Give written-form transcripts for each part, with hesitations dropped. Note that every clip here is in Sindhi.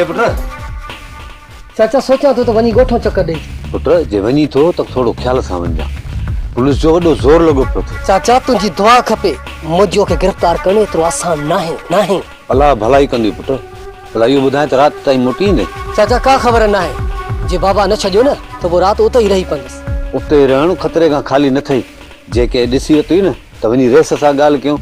ڪاڏي پٽ؟ چاچا سوچيان ٿو ته وڃي ڳوٺون چڪر ڏئي اچان. پٽ جي وڃين ٿو ته ٿورو خيال سان وڃجان. پوليس جو وڏو زور لڳو پيو اٿئي. چاچا تنهنجي دعا کپي. منهنجو کي گرفتار ڪرڻ ايترو آسان ناهي، ناهي. الله ڀلائي ڪندي پٽ. ڀلا اهو ٻڌاء ته رات تائين موٽي ايندين؟ چاچا ڪا خبر ناهي. جي بابا نه ڇڏيو نه ته پوء رات اتي ئي رهي پوندس. اتي رهڻ خطري کان خالي نه ٿئي. جي ڪنهن ڏسي ورتئي نه ته وڃي رئيس سان ڳالهه ڪيون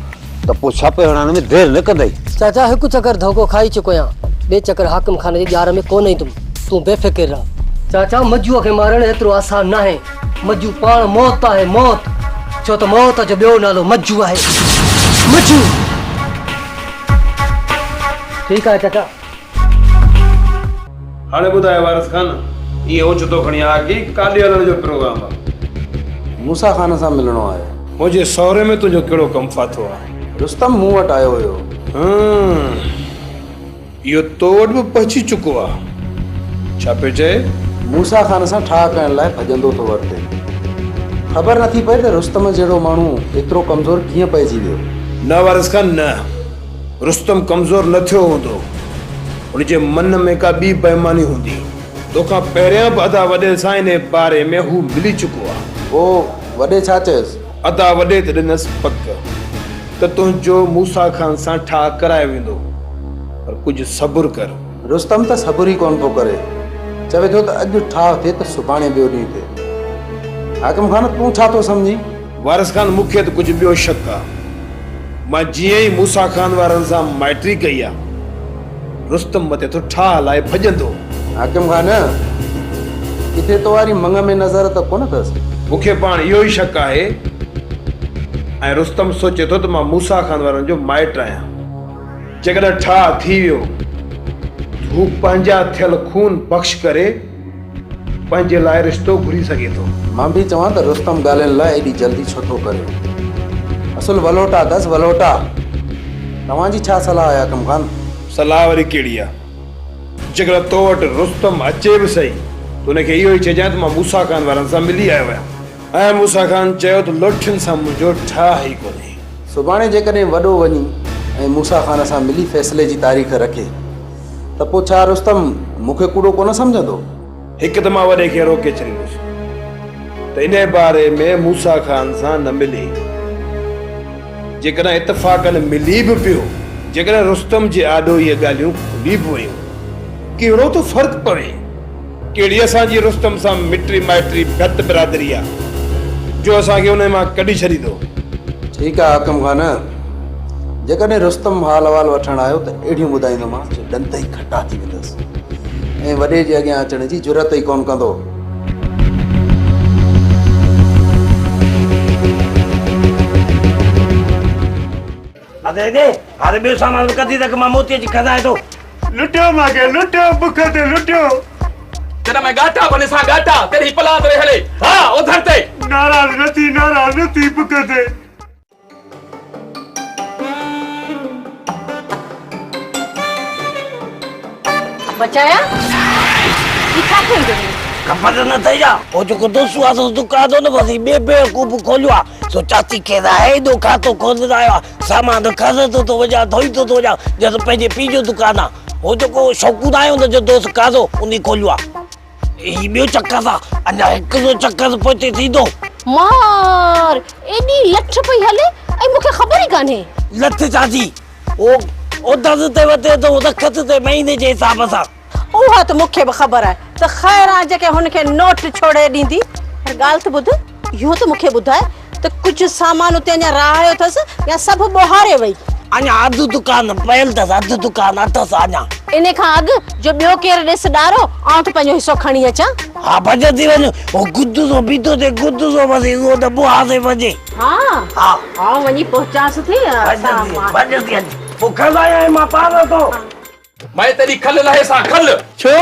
ته پوء ڇاپي هڻائڻ ۾ دير نه ڪندئي. چاچا هڪ چڪر ڌوڪو کائي چڪو آهيان، ٻئي چڪر حاڪم خان جي ڄار ۾ ڪونه ايندم، تون بي فڪر رهه. چاچا مجوء کي مارڻ ايترو آسان ناهي، مجو پاڻ موت آهي، موت، ڇو ته موت جو ٻيو نالو مجو آهي، مجو. ٺيڪ آهي چاچا. هاڻي ٻڌاء وارث خان، ائين اوچتو کڻي آ ڪي ڪاڏي هلڻ جو پروگرام آ؟ موسيٰ خان سان ملڻو آهي. منهنجي سهري ۾ تنهنجو ڪهڙو ڪم ڦاٿو آ؟ رستم مون وٽ آيو هيو. هان، اهو تو وٽ به پهچي چڪو آ. ڇا پيو چئي؟ موسيٰ خان سان ٺاهه ڪرڻ لاء ڀڄندو ٿو ورتي. خبر نٿي پئي ته رستم جهڙو ماڻهو ايترو ڪمزور ڪيئن پئجي ويو. نه وارث خان نه. رستم ڪمزور نه ٿيو هوندو. هن جي من ۾ ڪا ٻي بيماني هوندي. توکان پهريان به ادا وڏي سان انهي باري ۾ هو ملي چڪو آ. پوء وڏي ڇا چيس؟ ادا وڏي ته ڏنس پڪ ته تنهنجو موسيٰ خان سان ٺاهه ڪرايو ويندو، پر ڪجهه صبر ڪر. رستم ته صبر ئي ڪونه ٿو ڪري. چوي ٿو ته اڄ ٺاهه ٿئي ته سڀاڻي ٻيو ڏينهن ٿئي. حاڪم خان تون ڇا ٿو سمجهين؟ وارث خان مون کي ته ڪجهه ٻيو شڪ آ. مان جيئن ئي موسيٰ خان وارن سان مائٽي ڪئي آ، رستم مٿي ٿو ٺاهه لاء ڀڄندو. حاڪم خان، ڪٿي تو واري مڱ ۾ نظر ته ڪونه اٿس؟ مون کي پاڻ اهو ئي شڪ آهي ۽ رستم سوچي ٿو ته مان موسيٰ خان وارن جو مائٽ آهيان. جيڪڏهن ٺاهه ٿي ويو ته هو پنهنجا ٿيل خون بخش ڪري پنهنجي لاء رشتو گهري سگهي ٿو. مان به چوان ته رستم ڳالهين لاء ايڏي جلدي ڇو ٿو ڪري. اصل ولوٽا اٿس ولوٽا. توهان جي ڇا صلاح آهي حاڪم خان؟ صلاح وري ڪهڙي آ. جيڪڏهن تو وٽ رستم اچي به سهي ته ان کي اهو ئي چئجانء ته مان موسيٰ خان وارن سان ملي آيو آهيان. ۽ موسيٰ خان چيو ته لوٺين سان منهنجو ٺاهه ئي ڪونهي. سڀاڻي جيڪڏهن وڏو وڃي ۽ موسيٰ خان سان ملي فيصلي جي تاريخ رکي ته پوء ڇا رستم مون کي ڪوڙو ڪونه سمجهندو؟ هڪ ته مان وڏي کي روڪي ڇڏيندس ته انهيء باري ۾ موسيٰ خان سان نه ملي. جيڪڏهن اتفاقاً ملي به پيو، جيڪڏهن رستم جي آڏو اهي ڳالهيون کلي به ويون، ڪهڙو ٿو فرق پوي؟ ڪهڙي اسان جي رستم سان مٽي مائٽي ڀت برادري آ، جو اسان کي انهي مان ڪڍي ڇڏيندو؟ ٺيڪ آ حاڪم خان، جيڪڏهن رستم حال احوال وٺڻ آيو ته اهڙيون ٻڌائيندومانس جو ڏند ئي کٽا ٿي ويندس ۽ وڏي جي اڳيان اچڻ جي جرئت ئي ڪونه ڪندو. ادي ادي هاڻي ٻيو سامان به ڪڍي رک مان موتي اچي کڻائي ٿو. لٽيو ماکي لٽيو بک تي لٽيو. جڏهن مين ڳاٽا ڀني سان ڳاٽا تيڏي پلان تي هلي ها اوڌر تي. ناراض نه ٿي ناراض نه ٿي بک تي. بچايا هي ڇا ٿيو ٿو خبر نه اٿئي ڇا هو جيڪو دوسو آ سو دڪان ٿو نه بس هي ٻئي بيوقوف کوليو آ سو چاچي کيس آهي ايڏو کاتو کولرايو آ سامان کڻندو ٿو وڃان ڌوئيندو ٿو وڃان ڄڻ پنهنجي پيء جو دڪان آ هو جيڪو شوقون آهي ان جو دوست کاڌو انهي کوليو آ هي ٻيو چڪر آ اڃا هڪڙو چڪر پوئتي ٿيندو. مار! ايڏي لٺ پئي هلي ۽ مون کي خبر ئي ڪانهي. لٺ چاچي! هو اوڌر تي وٺي ٿو رکت تي مهيني جي حساب سان. اها ته مون کي به خبر آهي ته خيران جيڪي هن کي نوٽ ڇوڙي ڏيندي. پر ڳالهه ته ٻڌ، اهو ته مون کي ٻڌاء ته ڪجهه سامان اتي اڃا رهايو اٿس يا سڀ ٻوهاري وئي؟ اڃا اڌ دڪان پيل اٿس، اڌ دڪان اٿس اڃا. انهي کان اڳ جو ٻيو ڪير ڏس ڏارو، آئون ته پنهنجو حصو کڻي اچان. ها ڀڄندي وڃ، هو گدرو بيٺو ٿئي گدرو بس اهو ته ٻوهاري وڃي. ها ها. آئون وڃي پهچانس ٿي. ڀڄندي ڀڄندي وڃ، پوء کڻايانء مان پاڻ ٿو. مئي تيڏي کل لهي سان کل. ڇو؟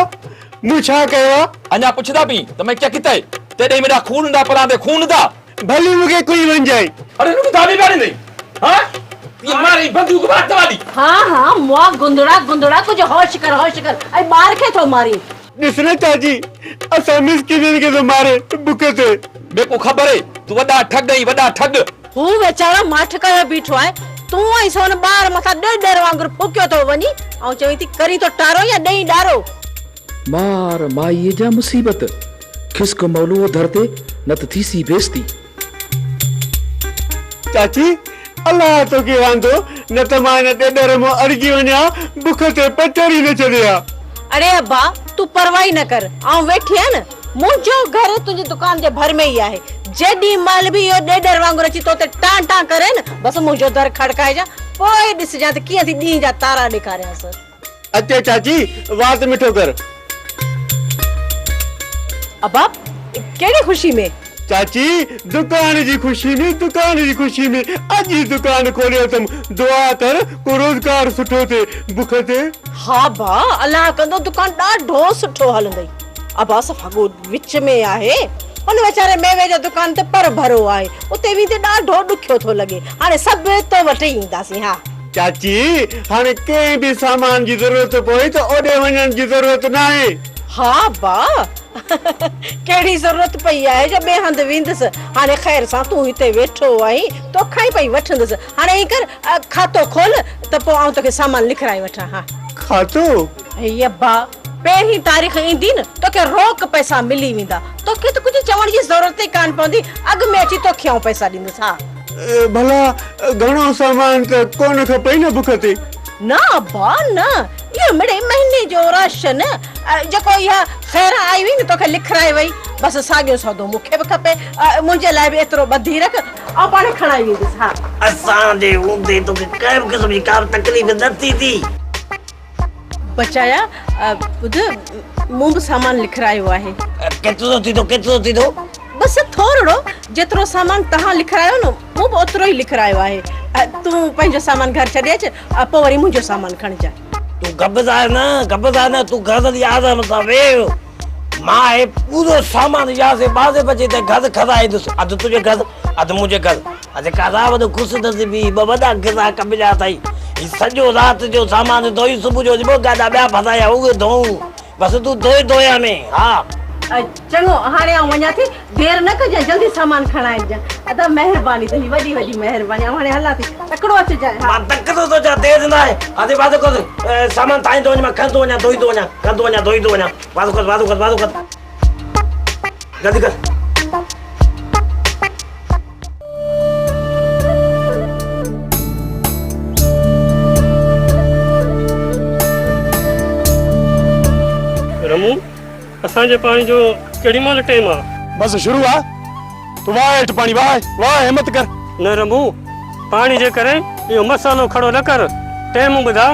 مون ڇا ڪيو آ؟ اڃا پڇدا پين ته مئي ڪيا ڪيتئي؟ تيڏي ئي ميڏا خون دا پلان تي خون دا. ڀلي مون کي ڪوئي وڃجائي. اڙي نڪ ڌاٻي پياريندئي ها؟ ايئن مارئي بندوق وات والي. ها ها مئا گندڙا گندڙا ڪجهه هوش ڪر هوش ڪر ۽ ٻار کي ٿو مارين. ڏس نه چاچي اسان مسڪينن کي ٿو ماري بک تي. ميڪون خبر اي تون وڏا ٺڳ ائين وڏا ٺڳ. هو ويچارو ماٺ ڪيو بيٺو آهي. تون ۽ سون ٻار مٿان ڏيڏر وانگر ڦوڪيو ٿو وڃين. آئون چوين ٿي ڪرين ٿو ٽارو يا ڏئين ڏارو. مار مائيء جا مصيبت، کسڪ مولو اوڌر تي، نه ته ٿيسي بيستي. چاچي، الله توکي واندو، نه ته مان هن ڏيڏر مان اڙجي وڃان ها، بک تي پچر ئي نه ڇڏي ها. اڙي ابا، تون پرواهه ئي نه ڪر، آئون ويٺي آهيان نه، منهنجو گهر تنهنجي دڪان جي ڀر ۾ ئي آهي، جيڏي مهل به اهو ڏيڏر وانگر اچي تو تي ٽان ٽان ڪري نه، بس منهنجو در کڙڪائجان، پوء ڏسجان ته ڪيئن ٿي ڏينهن جا تارا ڏيکاريانس. اچي چاچي، وات مٺو ڪر. ابا، ڪهڙي خوشي ۾؟ چاچي، دڪان جي خوشي ۾، دڪان جي خوشي ۾، اڄ ئي دڪان کوليو اٿم، دعا ڪر ڪو روزگار سٺو ٿئي، بک تي. ها ابا، الله ڪندو دڪان ڏاڍو سٺو هلندئي. ابا، صفا ڳوٺ وچ ۾ آهي، ان ويچاري ميوي جو دڪان ته پر ڀرو آهي، اتي ويندي ڏاڍو ڏکيو ٿو لڳي، هاڻي سڀ تو وٽ ئي اينداسين، ها. چاچي، هاڻي ڪنهن به سامان جي ضرورت پوي ته اوڏي وڃڻ جي ضرورت ناهي. ها ابا، ڪهڙي ضرورت پئي آهي جو ٻئي هنڌ ويندس، هاڻي خير سان تون هتي ويٺو آهين، توکان ئي پئي وٺندس. هاڻي ائين ڪر، کاتو کول ته پوء آئون توکي سامان لکرائي وٺان. ها. کاتو؟ هي ابا، پهرين تاريخ ايندي نه، توکي روڪ پئسا ملي ويندا. توکي ته ڪجهه چوڻ جي ضرورت ئي ڪانه پوندي، اڳ ۾ اچي توکي آئون پئسا ڏيندس. ها. ڀلا گهڻو سامان ته ڪونه کپئي نه بک تي؟ نه ابا نه، اهو مڙئي مهيني جو راشن جيڪو اها خيران آئي هئي نه توکي لکرائي وئي، بس ساڳيو سودو مون کي به کپي، منهنجي لاء به ايترو ٻڌي رک، آئون پاڻهي کڻائي ويندس. ها. اسان جي هوندي توکي ڪنهن به قسم جي ڪا به تڪليف نه ٿيندي. بچايا، ٻڌ، مون به سامان لکرايو آهي. ڪيترو ٿيندو، ڪيترو ٿيندو؟ بس ٿورڙو، جيترو سامان توهان لکرايو نه، مون به اوترو ئي لکرايو آهي. تون پنهنجو سامان گهر ڇڏي اچ، پوء وري منهنجو سامان کڻجان. تون گهٻراء نه، گهٻراء نه، تون گهر هلي آرام سان ويهه. مان هي پورو سامان يارهين ٻارهين بجي تائين گهر کڻائيندس. اڌ تنهنجي گهر، اڌ منهنجي گهر. جيڪا رات جو خوش نصيبي ٻه وڏا گراهڪ مليا اٿئي. هي سڄو رات جو سامان ڌوئي صبح جو ٻه گاڏا ٻيا ڦاسايا اهي ڌوئون. بس تون ڌوئي ڌويا ۾، ها. چڱو هاڻي آئون وڃان ٿي. دير نه ڪجانء جلدي سامان کڻائجان. ادا مهرباني تنهنجي وڏي وڏي مهرباني. آئون هاڻي هلان ٿي. تڪڙو اچجانء ها. مان تڪڙو ٿو اچان دير ناهي. هادي واڌو ڪر سامان ٺاهيندو وڃ مان کڻندو وڃان ڌوئيندو وڃان کڻندو وڃان ڌوئيندو وڃان واڌو ڪر واڌو ڪر واڌو ڪر جلدي ڪر. رمون، اسان جي پاڻي جو ڪهڙي مهل ٽيم آ؟ بس شروع آ، تون واهه هيٺ پاڻي واهه، واهه همت ڪر. نه رمون، پاڻي جي ڪري اهو مسئلو کڙو نه ڪر، ٽيم ٻڌاء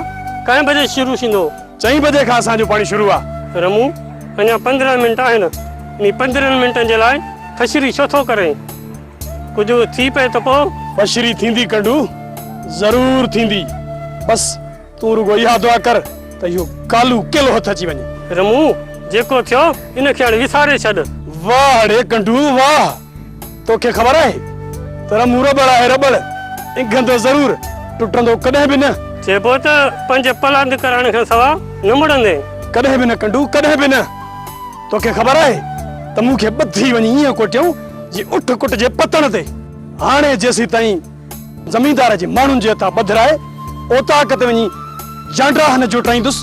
ڪائين بجي شروع ٿيندو؟ چئين بجي کان اسان جو پاڻي شروع آ. رمون، اڃا 15 منٽ آهن، انهي 15 منٽن جي لاء فشري ڇو ٿو ڪرين؟ ڪجهه ٿي پئي ته پوء؟ فشري ٿيندي ڪنڊو، ضرور ٿيندي. بس تون رڳو اها دعا ڪر ته اهو ڪالو ڪيلو هٿ اچي وڃي. رمون، جيڪو ٿيو ان کي هاڻي وساري ڇڏ. واهه ڙي ڪنڊو واهه! توکي خبر آهي ته رمون رٻڙ آهي رٻڙ، اگهندو ضرور، ٽٽندو ڪڏهن به نه. چئبو ته پنهنجي پلاند ڪرائڻ کان سوا نه مڙندين. ڪڏهن به نه ڪنڊو، ڪڏهن به نه. توکي خبر آهي ته مون کي ٻڌي وڃي ائين ڪوٽيائون جيئن اٺ ڪٽجي پتڻ تي. هاڻي جيسيتائين زميندار جي ماڻهن جي هٿان ٻڌرائي اوطاق تي وڃي جانڊراهه نه جوٽرائيندس،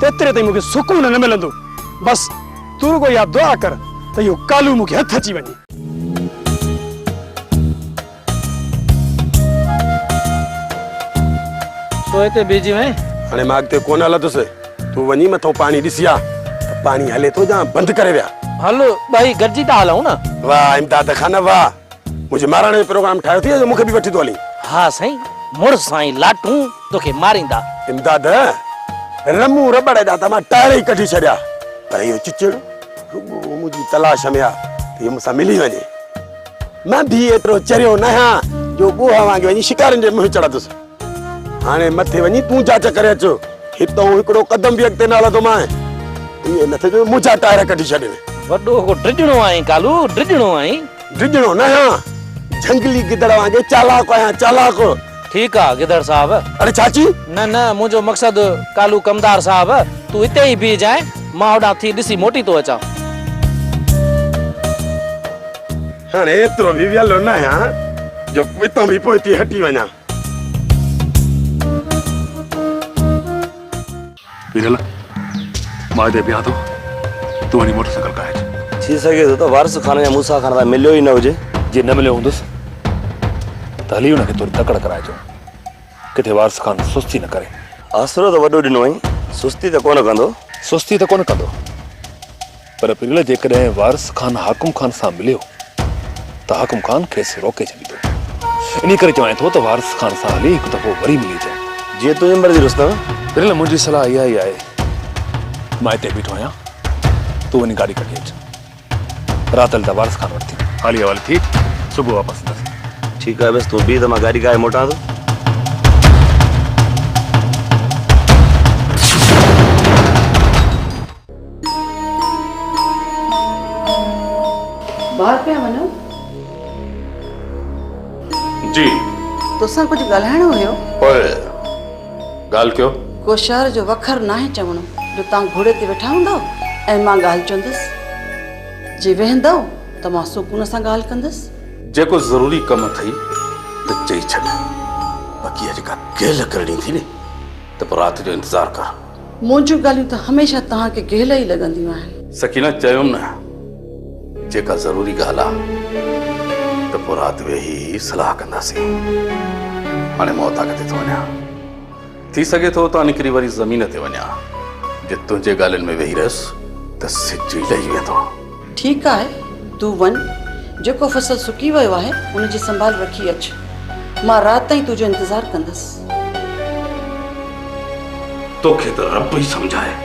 تيتري تائين مون کي سڪون نه ملندو. بس تون رڳو اها دعا ڪر ته اهو ڪالو مون کي هٿ اچي وڃي. ڇو هتي بيهجي وئين؟ هاڻي مان اڳتي ڪونه هلندس. تون وڃي مٿئون پاڻي ڏسي آ ته پاڻي هلي ٿو يا بند ڪري ويا. هل ٻئي گڏجي ٿا هلون نه. واهه امداد خان واهه. منهنجي مارڻ جو پروگرام ٺاهيو اٿئي يا مون کي به وٺي ٿو هلين؟ ها سائين مڙس سائين لاٽون توکي ماريندا. امداد، رمون رٻڙ ايڏا ته مان ٽائر ئي ڪڍي ڇڏيا پر اهو چچڙ رڳو منهنجي تلاش ۾ آ ته اهو مون سان ملي وڃي. مان به ايترو چريو ناهيان جو ڳوهه وانگي وڃي شڪارين جي منهن چڙهندس. هاڻي مٿي وڃي تون جاچ ڪري اچ. هتئون هڪڙو قدم به اڳتي نه هلندومانء. ائين نه ٿئي جو منهنجا ٽائر ڪڍي ڇڏين. وڏو ڪو ڊڄڻو آهين ڪالو، ڊڄڻو آهين. ڊڄڻو ناهيان، جهنگلي گدڙ وانگي چالاڪ آهيان، چالاڪ. ٺيڪ آ گدڙ صاحب. اڙي چاچي! نه نه منهنجو مقصد ڪالو ڪمدار صاحب، تون هتي ئي بيهجانء، مان هوڏانهن ٿي ڏسي موٽي ٿو اچان. هاڻي ايترو به ويلو ناهيان جو اتان به پوئتي هٽي وڃان. پيرل، مان هتي بيهان ٿو، تون وڃي موٽر سائيڪل ڪاهي اچ. ٿي سگهي ٿو ته وارث خان يا موسيٰ خان سان مليو ئي نه هجي. جي نه مليو هوندس ته هلي ان کي ٿوري تڪڙ ڪرائي اچون. ڪٿي وارث خان سستي نه ڪري. آسرو ته وڏو ڏنو اٿئي، سستي ته ڪونه ڪندو. سستي ته ڪونه ڪندو، پر پريل جيڪڏهن وارث خان حاڪم خان سان مليو ته حاڪم خان کيس روڪي ڇڏيندو. انهيء ڪري چوانء ٿو ته وارث خان سان هلي هڪ دفعو وري ملي اچون. جيئن تنهنجي مرضي رستم. پريل منهنجي صلاح اها ئي آهي. مان هتي بيٺو آهيان، تون وڃي گاڏي ڪڍي اچ. رات هلي ته وارث خان وٽ ٿي. حالي حوالي ٿي صبح واپس اينداسين. ٺيڪ آهي بس تون بيهه ته مان گاڏي ڪاهي موٽان ٿو. ٻاهر پيا وڃو؟ جي. توسان ڪجهه ڳالهائڻو هيو. پوء ڳالهه ڪيو. ڪو شهر جو وکر ناهي چوڻو جو توهان گهوڙي تي ويٺا هوندؤ ۽ مان ڳالهه چوندس. جي ويهندؤ ته مان سڪون سان ڳالهه ڪندس. جيڪو ضروري ڪم اٿئي ته چئي ڇڏ. باقي اها جيڪا گيلهه ڪرڻي ٿي ني ته پوء رات جو انتظار ڪر. منهنجون ڳالهيون ته هميشه توهان کي گيلهه ئي لڳنديون آهن. سڪينه چيم نه جيڪا ضروري ڳالهه آ ته پوء رات ويهي صلاح ڪنداسين. هاڻي مان اوطاق تي ٿو وڃان. ٿي سگهي ٿو اتان نڪري وري زمين تي وڃان. جي تنهنجي ڳالهين ۾ ويهي رهيس ته سج ئي لهي ويندو. ٺيڪ آهي، تون وڃ. جيڪو فصل سڪي ويو آهي، ان جي سنڀال رکي اچ. مان رات تائين تنهنجو انتظار ڪندس. توکي ته رب ئي سمجهائي.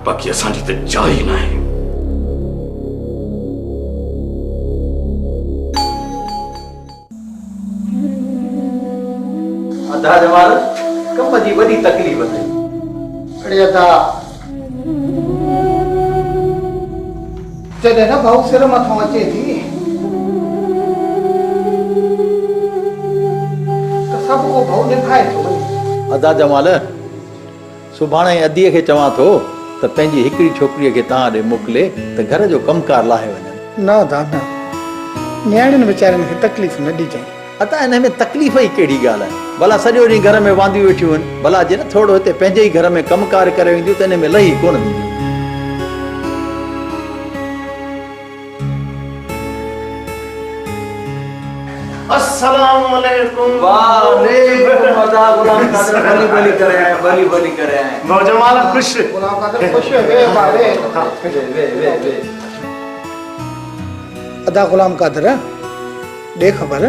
باقي اسان جي ته جاء ئي ناهي. ادا جمال، ڪم جي وڏي تڪليف اٿئي. اڙي ادا، جڏهن نه ڀؤ سر مٿان اچي ٿي ته سڀ ڪو ڀؤ نڀائي ٿو وڃي. ادا جمال، سڀاڻي اديء کي چوان ٿو ته پنهنجي هڪڙي ڇوڪريء کي توهان ڏي موڪلي ته گهر جو ڪم ڪار لاهي وڃن. نه ادا نه، نياڻين ويچارين کي تڪليف نه ڏجانء. ادا انهيء ۾ تڪليف جي ڪهڙي ڳالهه آهي؟ ڀلا سڄو ڏينهن گهر ۾ وانديون ويٺيون آهن، ڀلا جي نه ٿورڙو هتي پنهنجي ئي گهر ۾ ڪم ڪار ڪري وينديون ته انهيء ۾ لهي ڪونه وينديون. السلام عليڪم. وعليڪم ادا غلام قادر ڀلي ڀلي ڪري آئين ڀلي ڀلي ڪري آئين. نوجوان خوش. غلام قادر خوش ويهه ڀاء ويهه. ويهه ويهه ويهه. ادا غلام قادر ڏي خبر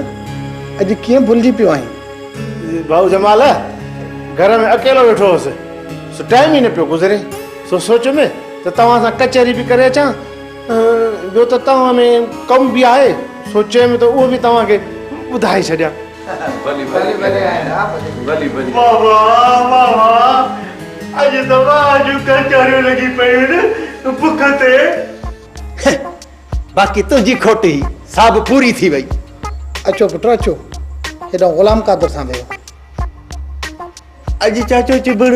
اڄ ڪيئن ڀلجي پيو آهين. ڀائو جمال گهر ۾ اڪيلو ويٺو هوس سو ٽائيم ئي نه پيو گذري سو سوچيم ته توهان سان ڪچهري به ڪري اچان ٻيو ته توهان ۾ ڪم به آهي، سو چيم ته اهو به توهان کي ٻڌائي ڇڏيان. ڀلي ڀلي ڀلي آهين ها ڀلي ڀلي. واه واه واه واه اڄ ته واه جون ڪچهريون لڳي پيون آهن بک تي. باقي تنهنجي کوٽ هئي سا به پوري ٿي وئي. اچو پٽ اچو هيڏانهن غلام قادر سان ويهو. اڄ چاچو چڀڙ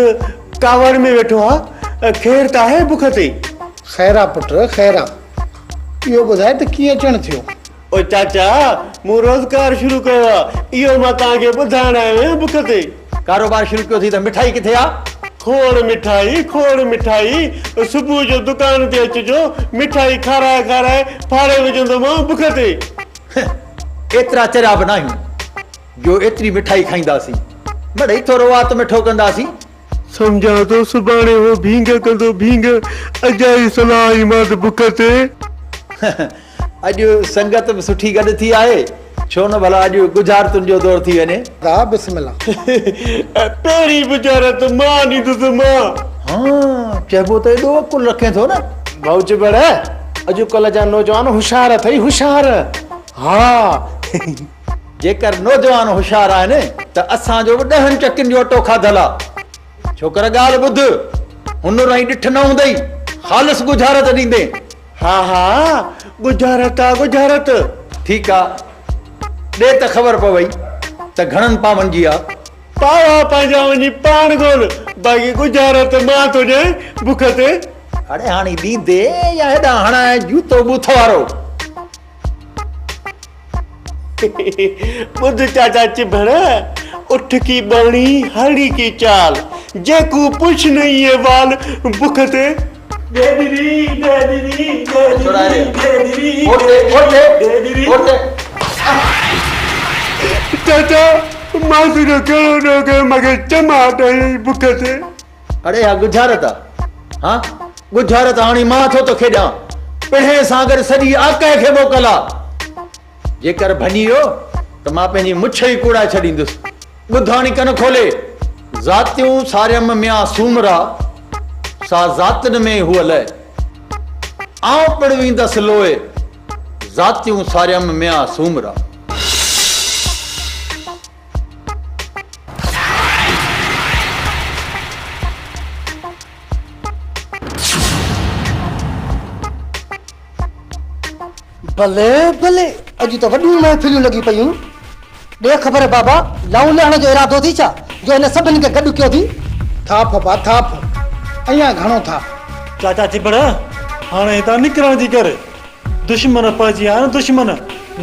ڪاوڙ ۾ ويٺو آ، خير ته آهي بک تي؟ خير آ پٽ خير آ، اهو ٻڌاء ته ڪيئن اچڻ ٿيو؟ او چاچا مون روزگار شروع ڪيو آ، اهو مان توهان کي ٻڌائڻ آيو آهيان بک تي. ڪاروبار شروع ڪيو اٿئي ته مٺائي ڪٿي آ؟ کوڙ مٺائي کوڙ مٺائي، صبح جو دڪان تي اچجو، مٺائي کارائي کارائي ڦاڙي وجهندومانء بک تي. ايترا چريا به ناهيون. جو ايتري مٺائي کائينداسين. مڙئي ٿورو وات مٺو ڪنداسين. سمجهان ٿو سڀاڻي هو ڀينگ ڪندو ڀينگ، اجائي صلاح آئي مانس بک تي. اڄ سنگت به سٺي گڏ ٿي آهي، ڇو نه ڀلا اڄ ڳجهارتن جو دور ٿي وڃي. ها بسم الله. پهرين ڳجهارت مان ڏيندس مان. ها چئبو ته ايڏو عقل رکين ٿو نه. ڀائو چڀڙ، اڄڪلهه جا نوجوان هوشيار اٿئي هوشيار. ها. جيڪر نوجوان هوشيار آهن ته اسان جو به ڏهن چڪين جو اٽو کاڌل آ. ڇوڪر ڳالهه ٻڌ، هنر ۽ ڏٺ نه هوندئي، خالص ڳجهارت ڏيندين. ها ها، ڳجهارت آ ڳجهارت. ٺيڪ آ، ڏي ته خبر پوئي ته گهڻن پاون جي آ. پاوا پنهنجا وڃي پاڻ ڳول، باقي ڳجهارت مان ٿو ڏيانء بک تي. اڙي هاڻي ڏيندي يا هيڏانهن هڻانء جوتو ٻوٿ وارو. ٻڌ چاچا چڀڙ، اٺ ڪي ٻهڻي هرڻي ڪي چال، جيڪو پڇنئي احوال بک تي. چاچا مان تنهنجو ڪهڙو ڏوهه ڪيو مان کي چماٽ هنئي بک تي. اڙي اها ڳجهارت آ. ها ڳجهارت هاڻي مان ٿو توکي ڏيان. پڻهين سان گڏ سڄي آڪهه کي موڪل آ. جيڪر ڀڃي ويو ته مان پنهنجي مڇ ئي ڪوڙائي ڇڏيندس. ٻڌ هاڻي ڪن کولي. ذاتيون ساريم ميان سومرا، سا ذاتن ۾ هوء لئه. آئون پڻ ويندس لوئي، ذاتيون ساريم ميان سومرا. بلي بلي اڄ ته وڏيون محفلون لڳيون پيون. ڏي خبر بابا، لائون لهڻ جو ارادو اٿئي ڇا، جو هن سڀني کي گڏ ڪيو اٿئي؟ ٿاڦ با ٿاڦ، اڃا گهڻو ٿاڦ. چاچا چڀڙ، هاڻي هتان نڪرڻ جي ڪر. دشمن پئجي ويا آهن دشمن،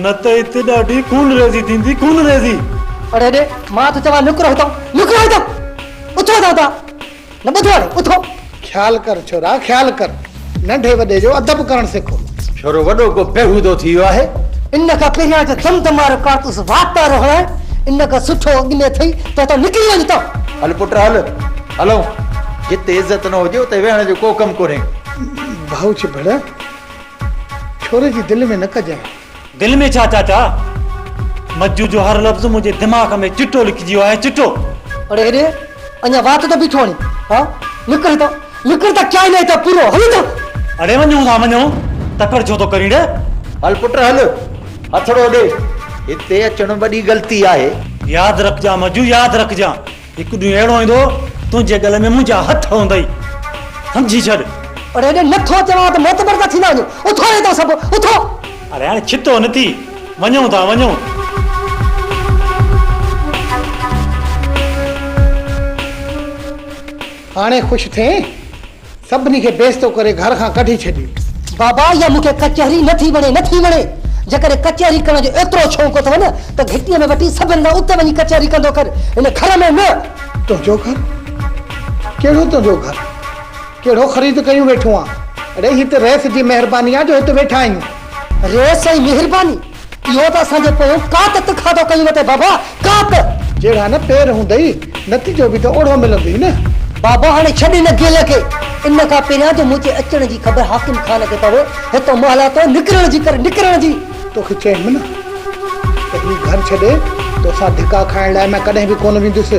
نه ته هتي ڏاڍي خونريزي ٿيندي خونريزي. اڙي ڏي، مان ٿو چوان نڪرو هتان، نڪرو هتان، اٿو هتان هتان. نه ٻڌو هاڻي اٿو. خيال ڪر ڇورا خيال ڪر. ننڍي وڏي جو ادب ڪرڻ سک. ڇورو وڏو ڪو بيهودو ٿي ويو آهي. ان کان پهريان جو دم دم وارو ڪارتوس وات وارو هڻائين ان کان سٺو اڳ ۾ اٿئي ته هتان نڪري وڃ هتان. هل پٽ هل هلون. جتي عزت نه هجي اتي ويهڻ جو ڪو ڪم ڪونهي. ڀائو چڀڙ ڇوري جي دل ۾ نه ڪجانء. دل ۾ ڇا چاچا؟ مجو جو هر لفظ منهنجي دماغ ۾ چٽو لکجي ويو آهي چٽو. اڙي هيڏي اڃا وات ته بيٺو آهين ها نڪر هتان نڪر ته ڪيائي نه هتان پورو هل هتان. اڙي وڃون ٿا وڃون تڪڙ ڇو ٿو ڪرين ڙي. هل پٽ هل هٿڙو ڏي هتي اچڻ وڏي غلطي آهي. ياد رکجان مجو ياد رکجان. هڪ ڏينهن اهڙو ايندو تنهنجي ڳل ۾ منهنجا هٿ هوندئي سمجهي ڇڏ. اڙي هيڏي نه ٿو چوان ته معتبر ٿا ٿيندا وڃو اٿو هتان سڀ اٿو. اڙي هاڻي ڇتو نه ٿي وڃون ٿا وڃون. هاڻي خوش ٿئين؟ سڀني کي بيستو ڪري گهر کان ڪڍي ڇڏيو. بابا اها مون کي ڪچهري نه ٿي وڻي نه ٿي وڻي. جيڪڏهن ڪچهري ڪرڻ جو ايترو شوق اٿئو نه ته گهٽيء ۾ وٺي سڀن سان اتي وڃي ڪچهري ڪندو ڪر هن گهر ۾ نه. تنهنجو گهر؟ ڪهڙو تنهنجو گهر؟ ڪهڙو خريد ڪيون ويٺو آن؟ اڙي هي ته رئيس جي مهرباني آ جو هت ويٺا آهيون. رئيس جي مهرباني؟ اهو ته اسان جي پويون ڪات تکا ٿو ڪيون وتي بابا، ڪات! جهڙا نه پير هوندئي، نتيجو به ته اوڙهو ملندئي نه. بابا هاڻي ڇڏ ان گيل کي. ان کان پهريان جو منهنجي اچڻ جي خبر حاڪم خان کي پوي، هتان محلاتو نڪرڻ جي ڪر، نڪرڻ جي. توکي چيم نه ته هي گهر ڇڏي توسان ڌڪا کائڻ لاء مان ڪڏهن به ڪونه ويندس.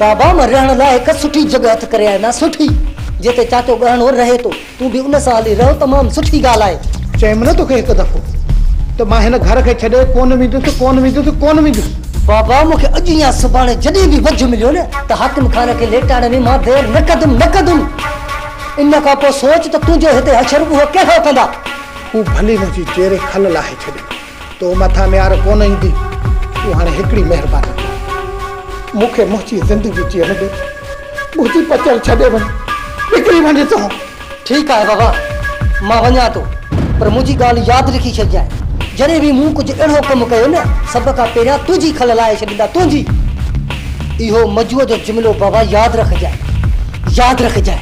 بابا مان رهڻ لاء هڪ سٺي جڳهه هٿ ڪري آيو آهيان، سٺي، جتي چاچو ڳهڻو رهي ٿو. تون به ان سان هلي رهه، تمام سٺي ڳالهه آهي. چيم نه توکي هڪ دفعو ته مان هن گهر کي ڇڏي ڪونه ويندس، ڪونه ويندس، ڪونه ويندس. بابا مون کي اڄ يا سڀاڻي جڏهن به وجهه مليو نه ته حاڪم خان کي ليٽائڻ ۾ مان دير نه ڪندم، نه ڪندم. ان کان پوء سوچ ته تنهنجو هتي حشر اهو ڪهڙو ڪندا. هو ڀلي منهنجي چهري کل لاهي ڇڏي. تو مٿان ميار ڪونه ايندي. تون هاڻي هڪڙي مهرباني ڪر. مون کي منهنجي زندگي جيئڻ ڏي. منهنجي پچر ڇڏي وڃ. نڪري وڃ هتان. ٺيڪ آهي بابا، مان وڃان ٿو. پر منهنجي ڳالهه ياد رکي ڇڏجانء. جڏهن به مون ڪجهه اهڙو ڪم ڪيو نه، سڀ کان پهريان تنهنجي کل لاهي ڇڏيندا، تنهنجي. اهو مجوء جو جملو بابا ياد رکجانء. ياد رکجانء.